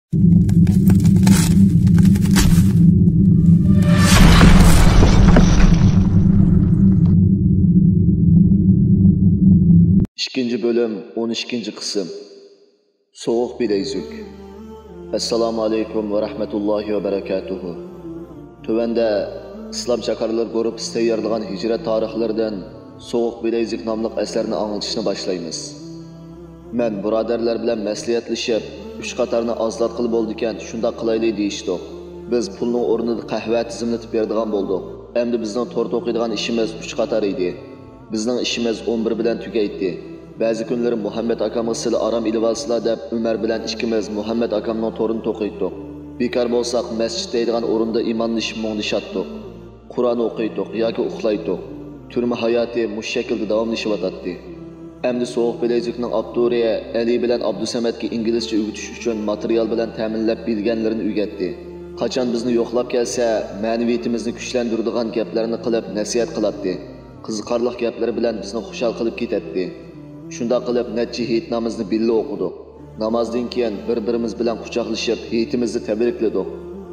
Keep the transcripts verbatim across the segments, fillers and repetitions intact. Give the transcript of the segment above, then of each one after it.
ئىككىنچى بۆلۈم، ئون ئىككىنچى قىسىم. سوغۇق بىلەيزۈك. ئەسسالامۇ ئەلەيكۇم ۋە رەھمەتۇللاھى ۋە بەرەكاتۇھۇ. تۆۋەندە ئىسلام چاكارلىرى گۇرۇپپىسى تەييارلىغان ھىجرەت تارىخلىرىدىن سوغۇق بىلەيزۈك ناملىق ئەسەرنى ئاڭلىتىشنى باشلايمىز. مەن بۇرادەرلەر بىلەن مەسلىھەتلىشىپ، ئۈچ قاتارنى ئازلاتقىلى بولىدىكەن، شۇنداق قىلايلى دېيىشتۇق. بىز پۇلنىڭ ئورنىدا قەھۋە تىزىملىتىپ بېرىدىغان بولدۇق. ئەمدى بىزنىڭ تور توقۇيدىغان ئىشىمىز ئۈچ قاتار ئىدى. بىزنىڭ ئىشىمىز ئون بىر بىلەن تۈگەيتتى. بەزى كۈنلىرى مۇھەممەد ئاكامغا سىلى ئارام ئېلىۋالسىلا دەپ، ئۆمەر بىلەن ئىككىمىز مۇھەممەد ئاكامنىڭ تورىنى توقۇيتتۇق. بىكار بولساق، مەسچىت دەيدىغان ئورۇندا ئىمانلىشىپ مۇڭدىشاتتۇق. قۇرئان ئوقۇيتتۇق ياكى ئۇخلايتتۇق. تۈرمە ھاياتى مۇشۇ شەكىلدە داۋاملىشىۋاتاتتى. ئەمدى سوغۇق بىلەيزۈكنىڭ ئاپتورى ئەلى بىلەن ئابدۇسەمەتكە ئىنگلىزچە ئۆگىتىش ئۈچۈن ماتېرىيال بىلەن تەمىنلەپ، بىلگەنلىرىنى ئۆگەتتى. قاچان بىزنى يوقلاپ كەلسە، مەنىۋىيىتىمىزنى كۈچلەندۈرىدىغان گەپلەرنى قىلىپ نەسىھەت قىلاتتى. قىزىقارلىق گەپلىرى بىلەن بىزنى خۇشال قىلىپ كېتەتتى. شۇنداق قىلىپ نەچچە ھېيت نامىزىنى بىللە ئوقۇدۇق. نامازدىن كېيىن بىر-بىرىمىز بىلەن قۇچاقلىشىپ، ھېيتىمىزنى تەبرىكلىدۇق.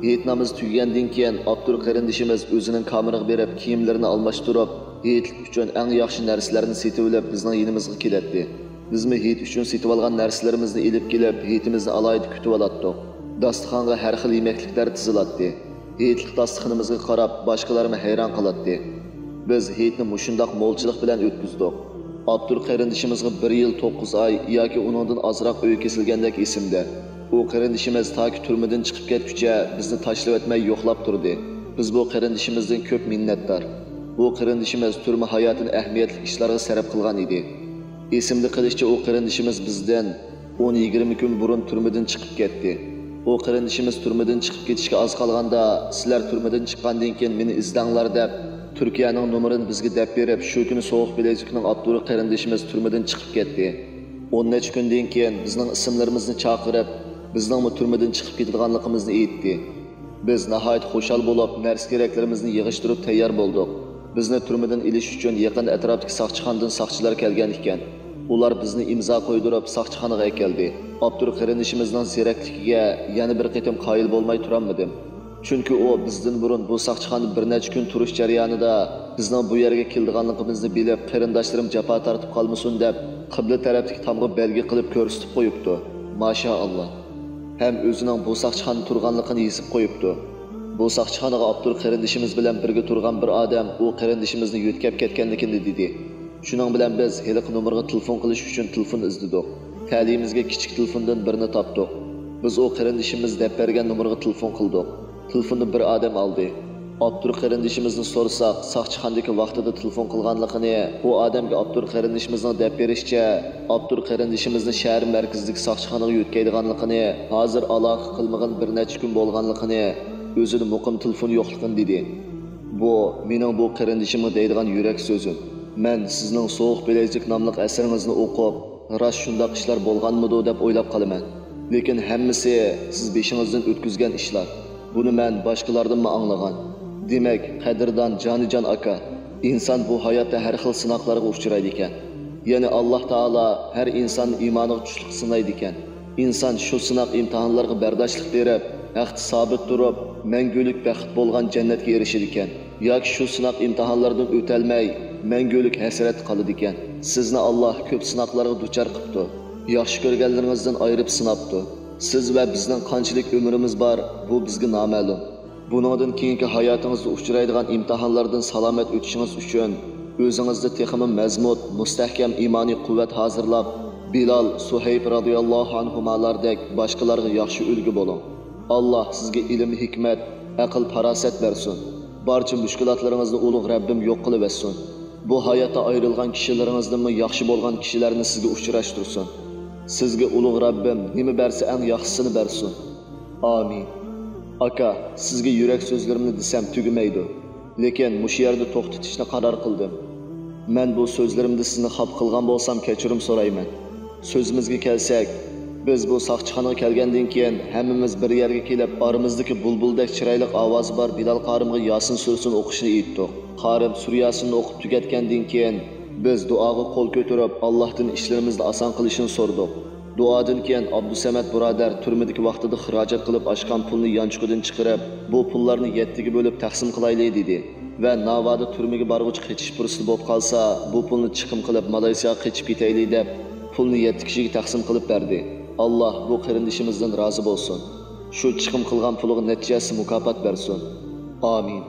ھېيت نامىزى تۈگىگەندىن كېيىن ئاپتور قېرىندىشىمىز ئۆزىنىڭ كامېرىغا بېرىپ، كىيىملىرىنى ئالماشتۇرۇپ، ھېيتلىق ئۈچۈن ئەڭ ياخشى نەرسىلەرنى سېتىۋېلىپ، بىزنىڭ يېنىمىزغا كېلەتتى. بىزمۇ ھېيت ئۈچۈن سېتىۋالغان نەرسىلىرىمىزنى ئېلىپ كېلىپ، ھېيتىمىزنى ئالاھىدە كۈتۈۋالاتتۇق. داستىخانغا ھەر خىل يېمەكلىكلەر تىزىلاتتى. ھېيتلىق داستىخىنىمىزغا قاراپ، باشقىلارمۇ ھەيران قالاتتى. بىز ھېيتنى مۇشۇنداق مولچىلىق بىلەن ئۆتكۈزدۇق. ئاپتور قېرىندىشىمىزغا بىر يىل توققۇز ئاي ياكى ئۇنىڭدىن ئازراق ئۆيى كېسىلگەندەك ئېسىمدە. ئۇ قېرىندىشىمىز تاكى تۈرمىدىن چىقىپ كەتكۈچە بىزنى تاشلىۋەتمەي يوقلاپ تۇردى. بىز بۇ قېرىندىشىمىزدىن كۆپ مىننەتدار. بۇ قېرىندىشىمىز تۈرمە ھاياتىنى ئەھمىيەتلىك ئىشلارغا سەرپ قىلغان ئىدى. ئېسىمدە قېلىشىچە، ئۇ قېرىندىشىمىز بىزدىن ئون يىگىرمە كۈن بۇرۇن تۈرمىدىن چىقىپ كەتتى. ئۇ قېرىندىشىمىز تۈرمىدىن چىقىپ كېتىشكە ئاز قالغاندا، سىلەر تۈرمىدىن چىققاندىن كېيىن مېنى ئىزدەڭلار دەپ، تۈركىيەنىڭ نومۇرىنى بىزگە دەپ بېرىپ، شۇ كۈنى سوغۇق بىلەيزۈكنىڭ ئاپتورى قېرىندىشىمىز تۈرمىدىن چىقىپ كەتتى. ئون نەچچە كۈندىن كېيىن بىزنىڭ ئىسىملىرىمىزنى چاقىرىپ، بىزنىڭمۇ تۈرمىدىن چىقىپ كېتىدىغانلىقىمىزنى ئېيتتى. بىز ناھايىتى خۇشال بولۇپ، نەرسە-كېرەكلىرىمىزنى يىغىشتۇرۇپ تەييار بولدۇق. بىزنى تۈرمىدىن ئېلىش ئۈچۈن يېقىن ئەتراپتىكى ساقچىخانىدىن ساقچىلار كەلگەن ئىكەن. ئۇلار بىزنى ئىمزا قويدۇرۇپ، ساقچىخانىغا ئەكەلدى. ئاپتور قېرىندىشىمىزنىڭ زېرەكلىكىگە يەنە بىر قېتىم قايىل بولماي تۇرالمىدىم. چۈنكى ئۇ بىزدىن بۇرۇن بۇ ساقچىخانىدا بىر نەچچە كۈن تۇرۇش جەريانىدا بىزنىڭ بۇ يەرگە كېلىدىغانلىقىمىزنى بىلىپ، قېرىنداشلىرىم جاپا تارتىپ قالمىسۇن دەپ، قىبلە تەرەپتىكى تامغا بەلگە قىلىپ كۆرسىتىپ قويۇپتۇ. ماشائاللا. ھەم ئۆزىنىڭ بۇ ساقچىخانىدا تۇرغانلىقىنى يېزىپ قويۇپتۇ. بۇ ساقچىخانىغا ئاپتور قېرىندىشىمىز بىلەن بىرگە تۇرغان بىر ئادەم ئۇ قېرىندىشىمىزنى يۆتكەپ كەتكەنلىكىنى دېدى. شۇنىڭ بىلەن بىز ھېلىقى نومۇرغا تېلېفون قىلىش ئۈچۈن تېلېفون ئىزدىدۇق. تەلىيىمىزگە كىچىك تېلېفوندىن بىرنى تاپتۇق. بىز ئۇ قېرىندىشىمىز دەپ بەرگەن نومۇرغا تېلېفون قىلدۇق. تېلېفوننى بىر ئادەم ئالدى. ئاپتور قېرىندىشىمىزنى سورىساق، ساقچىخانىدىكى ۋاقتىدا تېلېفون قىلغانلىقىنى، ئۇ ئادەمگە ئاپتور قېرىندىشىمىزنىڭ دەپ بېرىشىچە، ئاپتور قېرىندىشىمىزنى شەھەر مەركىزىدىكى ساقچىخانىغا يۆتكەيدىغانلىقىنى، ھازىر ئالاقە قىلمىغىنى بىر نەچچە كۈن بولغانلىقىنى، ئۆزىدە مۇقىم تېلېفون يوقلۇقىنى دېدى. بۇ مېنىڭ بۇ قېرىندىشىمغا دەيدىغان يۈرەك سۆزۈم. مەن سىزنىڭ سوغۇق بىلەيزۈك ناملىق ئەسىرىڭىزنى ئوقۇپ، راست شۇنداق ئىشلار بولغانمىدۇ دەپ ئويلاپ قالىمەن. لېكىن ھەممىسى سىز بېشىڭىزدىن ئۆتكۈزگەن ئىشلار. بۇنى مەن باشقىلاردىنمۇ ئاڭلىغان. دېمەك، قەدىردان جانىجان ئاكا، ئىنسان بۇ ھاياتتا ھەر خىل سىناقلارغا ئۇچرايدىكەن. يەنى ئاللاھ تائالا ھەر ئىنساننى ئىمانىغا چۈشلۈك سىنايدىكەن. ئىنسان شۇ سىناق ئىمتىھانلارغا بەرداشلىق بېرىپ، ھەقتە سابىت تۇرۇپ، مەڭگۈلۈك بەخت بولغان جەننەتكە ئېرىشىدىكەن. ياكى شۇ سىناق ئىمتىھانلاردىن ئۆتەلمەي، مەڭگۈلۈك ھەسرەتتە قالىدىكەن. سىزنى ئاللاھ كۆپ سىناقلارغا دۇچار قىپتۇ. ياخشى كۆرگەنلىرىڭىزدىن ئايرىپ سىناپتۇ. سىز ۋە بىزنىڭ قانچىلىك ئۆمرىمىز بار، بۇ بىزگە نامەلۇم. بۇنىڭدىن كېيىنكى ھاياتىڭىزدا ئۇچرايدىغان ئىمتىھانلاردىن سالامەت ئۆتۈشىڭىز ئۈچۈن، ئۆزىڭىزدە تېخىمۇ مەزمۇت، مۇستەھكەم ئىمانىي قۇۋۋەت ھازىرلاپ، بىلال، سۇھەيب رازىياللاھۇ ئەنھۇمالاردەك باشقىلارغا ياخشى ئۈلگە بولۇڭ. ئاللاھ سىزگە ئىلىم-ھېكمەت، ئەقىل-پاراسەت بەرسۇن. بارچە مۈشكۈلاتلىرىڭىزنى ئۇلۇغ رەببىم يوق قىلىۋەتسۇن. بۇ ھاياتتا ئايرىلغان كىشىلىرىڭىزدىنمۇ ياخشى بولغان كىشىلەرنى سىزگە ئۇچراشتۇرسۇن. سىزگە ئۇلۇغ رەببىم نېمە بەرسە ئەڭ ياخشىسىنى بەرسۇن. ئامىن. ئاكا، سىزگە يۈرەك سۆزلىرىمنى دېسەم تۈگىمەيدۇ. لېكىن مۇشۇ يەردە توختىتىشنى قارار قىلدىم. مەن بۇ سۆزلىرىمدە سىزنى خاپا قىلغان بولسام كەچۈرۈم سورايمەن. سۆزىمىزگە كەلسەك، بىز بۇ ساقچىخانىغا كەلگەندىن كېيىن ھەممىمىز بىر يەرگە كېلىپ، ئارىمىزدىكى بۇلبۇلدەك چىرايلىق ئاۋازى بار بىلال قارىمغا ياسىن سۈرىسىنى ئوقۇشنى ئېيتتۇق. قارىم سۈرە ياسىننى ئوقۇپ تۈگەتكەندىن كېيىن، بىز دۇئاغا قول كۆتۈرۈپ، ئاللاھتىن ئىشلىرىمىزنى ئاسان قىلىشىنى سورىدۇق. دۇئادىن كېيىن ئابدۇسەمەت بۇرادەر تۈرمىدىكى ۋاقتىدا خىراجەت قىلىپ ئاچقان پۇلنى يانچۇقىدىن چىقىرىپ، بۇ پۇللارنى يەتتىگە بۆلۈپ تەقسىم قىلايلى، دېدى ۋە ناۋادا تۈرمىگە بارغۇچە قېچىش پۇرسىتى بولۇپ قالسا، بۇ پۇلنى چىقىم قىلىپ مالايسىياغا قېچىپ كېتەيلى، دەپ، پۇلنى يەتتە كىشىگە تەقسىم قىلىپ بەردى. ئاللاھ بۇ قېرىندىشىمىزدىن رازى بولسۇن. شۇ چىقىم قىلغان پۇلىغا نەچچە ھەسسە مۇكاپات بەرسۇن. ئامىن.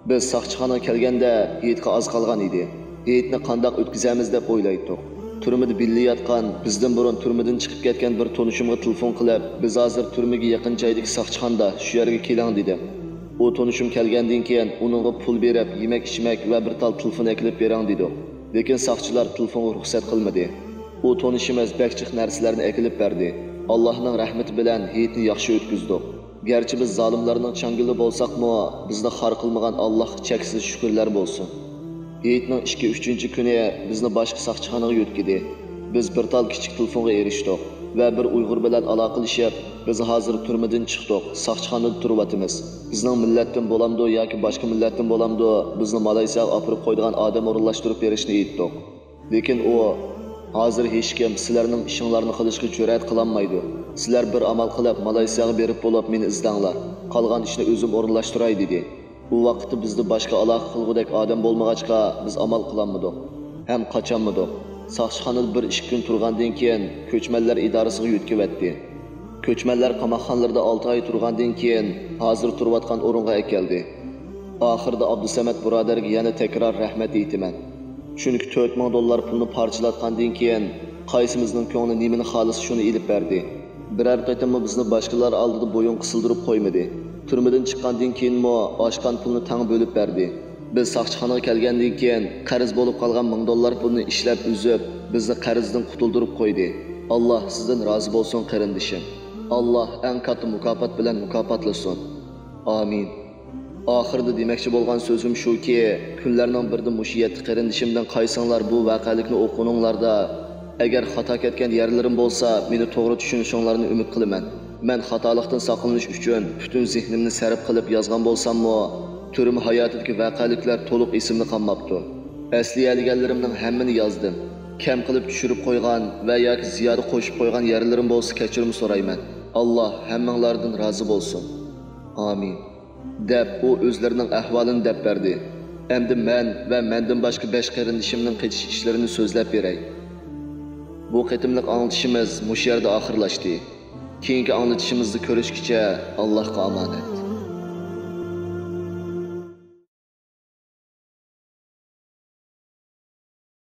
بىز ساقچىخانىغا كەلگەندە ھېيتقا ئاز قالغان ئىدى. ھېيتنى قانداق ئۆتكۈزەمىز دەپ ئويلايتتۇق. تۈرمىدە بىللە ياتقان، بىزدىن بۇرۇن تۈرمىدىن چىقىپ كەتكەن بىر تونۇشۇمغا تېلېفون قىلىپ، بىز ھازىر تۈرمىگە يېقىن جايدىكى ساقچىخانىدا، شۇ يەرگە كېلىڭ، دېدىم. ئۇ تونۇشۇم كەلگەندىن كېيىن ئۇنىڭغا پۇل بېرىپ، يېمەك-ئىچمەك ۋە بىر تال تېلېفون ئەكېلىپ بېرىڭ، دېدۇق. لېكىن ساقچىلار تېلېفونغا رۇخسەت قىلمىدى. ئۇ تونۇشىمىز بەك جىق نەرسىلەرنى ئەكېلىپ بەردى. ئاللاھنىڭ رەھمىتى بىلەن ھېيتنى ياخشى ئۆتكۈزدۇق. گەرچە بىز زالىملارنىڭ چاڭگىلى بولساقمۇ، بىزنى خار قىلمىغان ئاللاھقا چەكسىز شۈكۈرلەر بولسۇن. ھېيتنىڭ ئىككى، ئۈچىنچى كۈنى بىزنى باشقا ساقچىخانىغا يۆتكىدى. بىز بىر تال كىچىك تېلېفونغا ئېرىشتۇق ۋە بىر ئۇيغۇر بىلەن ئالاقىلىشىپ، بىز ھازىر تۈرمىدىن چىقتۇق، ساقچىخانىدا تۇرۇۋاتىمىز. بىزنىڭ مىللەتتىن بولامدۇ ياكى باشقا مىللەتتىن بولامدۇ، بىزنى مالايسىياغا ئاپىرىپ قويىدىغان ئادەم ئورۇنلاشتۇرۇپ بېرىشنى ئېيتتۇق. لېكىن ئۇ، ھازىر ھېچكىم سىلەرنىڭ ئىشىڭلارنى قىلىشقا جۈرئەت قىلالمايدۇ. سىلەر بىر ئامال قىلىپ مالايسىياغا بېرىپ بولۇپ مېنى ئىزدەڭلار. قالغان ئىشنى ئۆزۈم ئورۇنلاشتۇراي، دېدى. ئۇ ۋاقىتتا بىزدە باشقا ئالاقە قىلغۇدەك ئادەم بولمىغاچقا، بىز ئامال قىلالمىدۇق ھەم قاچالمىدۇق. ساقچىخانىدا بىر ئىككى كۈن تۇرغاندىن كېيىن، كۆچمەنلەر ئىدارىسىغا يۆتكىۋەتتى. كۆچمەنلەر قاماقخانىلىرىدا ئالتە ئاي تۇرغاندىن كېيىن، ھازىر تۇرۇۋاتقان ئورۇنغا ئەكەلدى. ئاخىرىدا ئابدۇسەمەت بۇرادەرگە يەنە تەكرار رەھمەت ئېيتىمەن. چۈنكى تۆت مىڭ دوللار پۇلنى پارچىلاتقاندىن كېيىن، قايسىمىزنىڭ كۆڭلى نېمىنى خالىسا، شۇنى ئېلىپ بەردى. بىرەر قېتىممۇ بىزنى باشقىلار ئالدىدا بويۇنغا سىلدۇرۇپ قويمىدى. تۈرمىدىن چىققاندىن كېيىنمۇ ئاشقان پۇلنى تەڭ بۆلۈپ بەردى. بىز ساقچىخانىغا كەلگەندىن كېيىن، قەرز بولۇپ قالغان مىڭ دوللار پۇلنى ئىشلەپ ئۈزۈپ، بىزنى قەرزدىن قۇتۇلدۇرۇپ قويدى. ئاللاھ سىزدىن رازى بولسۇن، قېرىندىشىم. ئاللاھ ئەڭ كاتتا مۇكاپات بىلەن مۇكاپاتلىسۇن. ئامىن. ئاخىرىدا دېمەكچى بولغان سۆزۈم شۇكى، كۈنلەرنىڭ بىرىدە مۇشۇ يەتتە قېرىندىشىمدىن قايسىڭلار بۇ ۋەقەلىكنى ئوقۇغىنىڭلاردا، ئەگەر خاتا كەتكەن يەرلىرىم بولسا، مېنى توغرا چۈشىنىشىڭلارنى ئۈمىد قىلىمەن. مەن خاتالىقتىن ساقلىنىش ئۈچۈن پۈتۈن زېھنىمنى سەرپ قىلىپ يازغان بولساممۇ، تۈرمە ھاياتىدىكى ۋەقەلىكلەر تولۇق ئېسىمدە قالماپتۇ. ئەسلىيەلىگەنلىرىمنىڭ ھەممىنى يازدىم. كەم قىلىپ چۈشۈرۈپ قويغان ۋە ياكى زىيادە قوشۇپ قويغان يەرلىرىم بولسا، كەچۈرۈم سورايمەن. ئاللاھ ھەممىڭلاردىن رازى بولسۇن. ئامىن. دەپ، ئۇ ئۆزلىرىنىڭ ئەھۋالىنى دەپ بەردى. ئەمدى مەن ۋە مەندىن باشقا بەش قېرىندىشىمنىڭ قېچىش ئىشلىرىنى سۆزلەپ بېرەي. بۇ قېتىملىق ئاڭلىتىشىمىز مۇشۇ يەردە ئاخىرلاشتى. كېيىنكى ئاڭلىتىشىمىزدا كۆرۈشكىچە، ئاللاھقا ئامانەت.